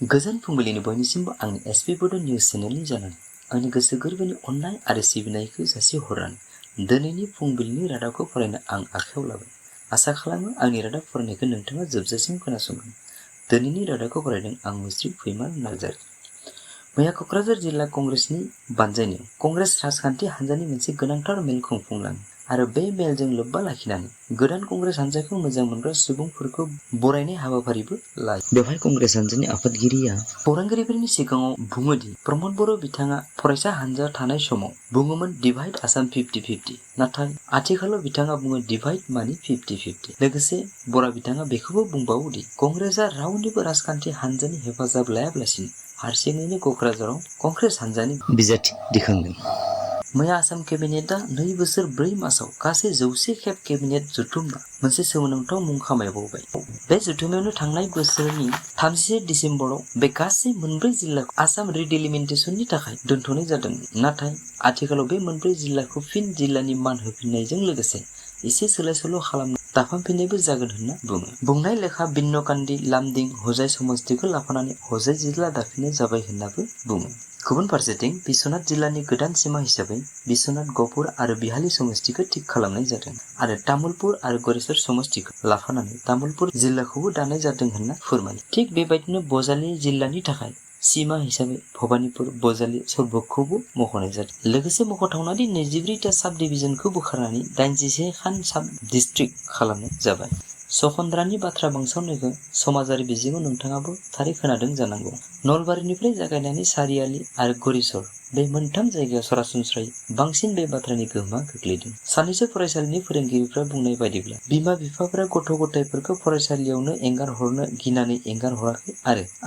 गोजोन फुंबिलिनि बयनिसिमबो आंनि एसपि बड' निउस चेनेलनि जानानै आंनि गोसो गोरबोनि अननाय आरो सिबिनायखौ जासिहरनानै दिनैनि फुंबिलिनि रादाबखौ फरायनो आं आखायाव लाबाय। आसा खालामो आंनि रादाब फरायनायखौ नोंथाङा जोबजासिम खोनासंगोन। दिनैनि रादाबखौ फरायदों आं मुस्रि फैमाल नार्जारि। मैया क'क्राझार जिल्ला कंग्रेसनि बानजायनायाव कंग्रेस राजखान्थि हान्जानि मोनसे गोनांथार मेल खुंफुंलाङो आरो बे मेलजों लोब्बा लाखिनानै गोदान कंग्रेस हान्जाखौ मोजां मोनग्रा सुबुंफोरखौ बरायनाय हाबाफारिबो लायो। बेवहाय कंग्रेस हान्जानि आफादगिरिया खौरांगिरिफोरनि सिगाङाव बुङोदि प्रमद बर' बिथाङा फरायसा हान्जा थानाय समाव बुङोमोन डिभाइड आसाम 50-50, नाथाय आथिखालाव बिथाङा बुङो डिभाइड मानि 50-50। लोगोसे बर' बिथाङा बेखौबो बुंबावोदि कंग्रेसआ रावनिबो राजखान्थि हान्जानि हेफाजाब लायाब्लासिनो हारसिङैनो क'क्राझाराव कंग्रेस हान्जानि बिजाथि दिखांदों। मैया आसाम केबिनेटआ 2 बोसोर 4 मासाव गासै 100 खेब केबिनेट जथुमना मोनसे सोमोनांथाव मुं खामायबावबाय। बे जथुमायावनो थांनाय बोसोरनि 31 दिसेम्बराव बे गासै 4 जिल्लाखौ आसाम रिडिलिमिटेसननि थाखाय दोनथ'नाय जादोंमोन। नाथाय आथिखालाव बे 4 जिल्लाखौ फिन जिल्लानि मान होफिननायजों लोगोसे एसे सोलाय-सोल' खालामना दाफामफिननायबो जागोन होनना बुङो। बुंनाय लेखा बिन्नकान्दी, लामदिं, हजाय समस्तिखौ लाफानानै हजाय जिल्ला दाफिननाय जाबाय होननाबो बुङो। गुबुन फारसेथिं बिश्वनाथ जिल्लानि गोदान सिमा हिसाबै बिश्वनाथ, गहपुर आरो बिहाली समस्तिखौ थिक खालामनाय जादों आरो तामुलपुर आरो गरेस्वर समस्तिखौ लाफानानै तामुलपुर जिल्लाखौबो दानाय जादों होनना फोरमायो। थिग बेबायदिनो बजालि जिल्लानि थाखाय सिमा हिसाबै भबानिपुर, बजालि, सर्भखौबो मख'नाय जादों। लोगोसे मख'थावनादि 24 टा साब डिभिजनखौ बोखारनानै 81 खान साब डिस्ट्रिक्ट खालामनाय जाबाय। सखन्द्रानि बाथ्रा बांसावनायखौ समाजारि बिजोङाव नोंथाङाबो थारै खोनादों जानांगौ। नलबारिनिफ्राय जागायनानै सारियालि आरो गरिसर बे मोनथाम जायगायाव सरासनस्रायै बांसिन बे बाथ्रानि गोहोमा गोग्लैदों। सानैसो फरायसालिनि फोरोंगिरिफ्रा बुंनाय बायदिब्ला बिमा-बिफाफोरा गथ' गथायफोरखौ फरायसालियावनो एंगार हरनो गिनानै एंगार हराखै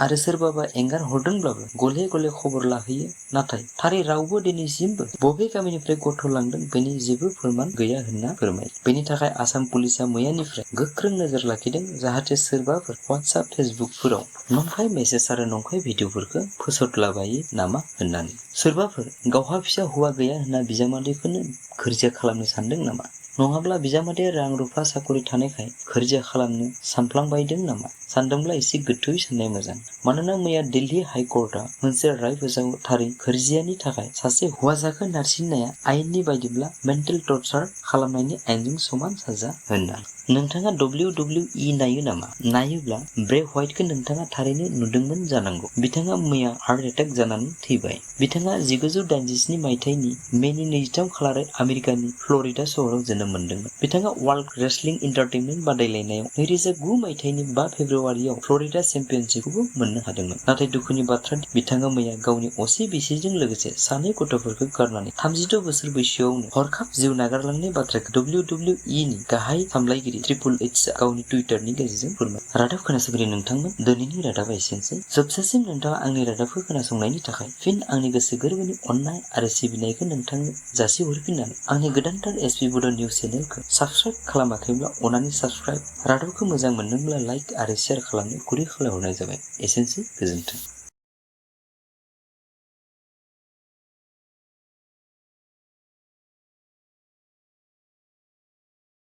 आरो सोरबाबा एंगार हरदोंब्लाबो गले गले खबर लाहैयो। नाथाय थारै रावबो दिनैसिमबो बबे गामिनिफ्राय गथ' लांदों बेनि जेबो फोरमान गैया होनना फोरमायो। बेनि थाखाय आसाम पुलिसआ मैयानिफ्राय गोख्रों नोजोर लाखिदों जाहाथे सोरबाफोर वाट्सएप, फेसबुकफोराव नंखाय मेसेज आरो नंखाय भिडिअफोरखौ फोसावद्लाबायो नामा होननानै। सोरबाफोर गावहा फिसा हौवा गैया होनना बिजामादैखौनो घोरजिया खालामनो सानदों नामा? नङाब्ला बिजामादैया रां-रुफा साकरि थानायखाय घोरजिया खालामनो सानफ्लांबायदों नामा? सानदोंब्ला एसे गोथौयै साननाया मोजां। मानोना मैया दिल्ली हाइ कर्टआ मोनसे राय फोसावो थारै घोरजियानि थाखाय सासे हौवासाखौ नारसिननाया आयेननि बायदिब्ला मेन्टेल टर्चार खालामनायनि आयेनजों समान साजा होनना। नोंथाङा WWE नायो नामा? नायोब्ला ब्रे व्हाइटखौ नोंथाङा थारैनो नुदोंमोन जानांगौ। बिथाङा मैया हार्ट एटेक जानानै थैबाय। बिथाङा 1987 मायथाइनि मेनि 23 खालारै आमेरिकानि फ्लरिडा सहराव जोनोम मोनदोंमोन। बिथाङा वर्ल्ड रेसलिं एन्टारटेनमेन्ट बादायलायनायाव 2009 मायथाइनि 5 फेब्रुआरियाव फ्लरिडा चेम्पियनशिपखौबो मोननो हादोंमोन। नाथाय दुखुनि बाथ्रा बिथाङा मैया गावनि असे बिसिजों लोगोसे 2 गथ'फोरखौ गारनानै 36 बोसोर बैसोआवनो हरखाब जिउ नागारलांनाय बाथ्राखौ WWE नि गाहाय सामलायगिरि ट्रिपल एचआ गावनि टुइटारनि गेजेरजों फोरमायो। रादाब खोनासंगिरि नोंथांमोन, दिनैनि रादाबा एसेनोसै। जोबजासिम नोंथाङा आंनि रादाबखौ खोनासंनायनि थाखाय फिन आंनि गोसो गोरबोनि अननाय आरो सिबिनायखौ नोंथांनो जासिहरफिननानै आंनि गोदानथार एसपि बड' निउस चेनेलखौ साबस्क्राइब खालामाखैब्ला अन्नानै साबस्क्राइब, रादाबखौ मोजां मोनदोंब्ला लाइक आरो शेयार खालामनो गुरै खावलायहरनाय जाबाय। एसेनोसै, गोजोन्थों।